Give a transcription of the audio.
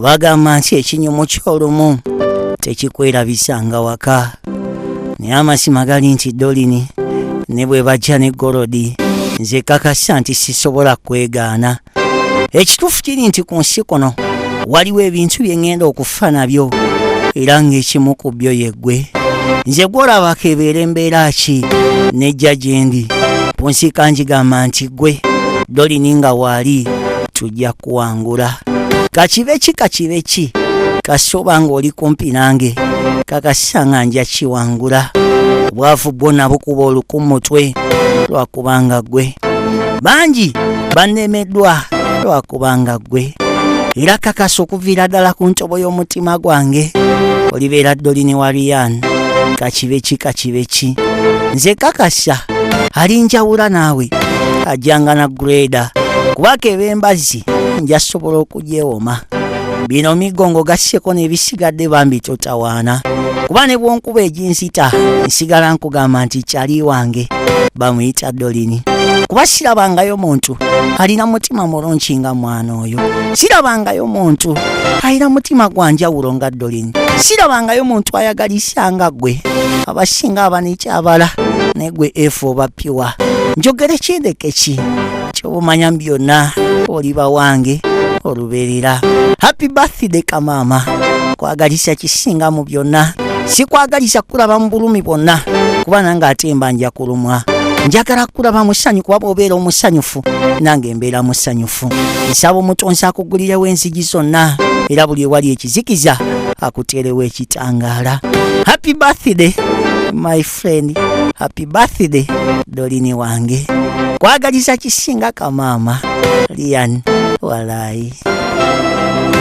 Bagamba nti ekinyumu ky'olumu tekikwerabisanga waka, naye amazima gali nti Dolini ne bwe bajja ne Golodi, nze kakasa nti sisobola kwegaana. Ekituufu kiri nti ku nsi kuno waliwo ebintu bye ŋŋenda okufa nabyo, era ng'ekimu ku byo yeggwe. Nze gwolabako ebeera embeera ki nejja gye ndi punsiika, ngigamba nti gwe Dolini nga waali tujja kuwangula. Kakibe ki, kakibe ki, kasoba ng'oli kumpi nange, kakasa nga nja kiwangula. Obwavu bwonna bukuba oluku mu mutwe lwakubanga gwe, bangi bannemeddwa lwakubanga gwe, era kakasa okuviira ddala ku ntobo y'omutima gwange olibeera Dolini wa Riyan. Kakibe ki, kakibe ki, nze kakasa alinjawula naawe ajjanga na greda, kubaka eb'embazzi nja sobola okugyewoma. Bino migongo gasseko n'ebisigadde, bambi totawaana, kuba ne bwonkuba eginzita nsigala nkugamba nti kyali wange bamuyita Dolini, kuba sirabangayo muntu alina mutima mulungi nga mwana oyo, sirabangayo muntu alina mutima gwa njawulo nga Dolini, sirabangayo muntu ayagalisa nga gwe. Abasinga abanekyabala naye gwe efu oba piwa. Njogere kindeke ki kyobumanya byonna, oliba wange olubeerera. Happy birthday kamaama, kwagalisa kisinga mu byonna. Sikwagalisa kulaba mu bulumi bwonna, kuba nange ate mba nja kulumwa. Njagala kulaba musanyufu, kuba bw'obeera omusanyufu nange mbeera musanyufu. Nsaba Omutonzi akugulirewo enzigi zonna, era buli ewali ekizikiza akuteerewo ekitangaala. Happy birthday my friend, happy birthday Dolini wange, kwagaliza kisinga kamaama Lian walayi.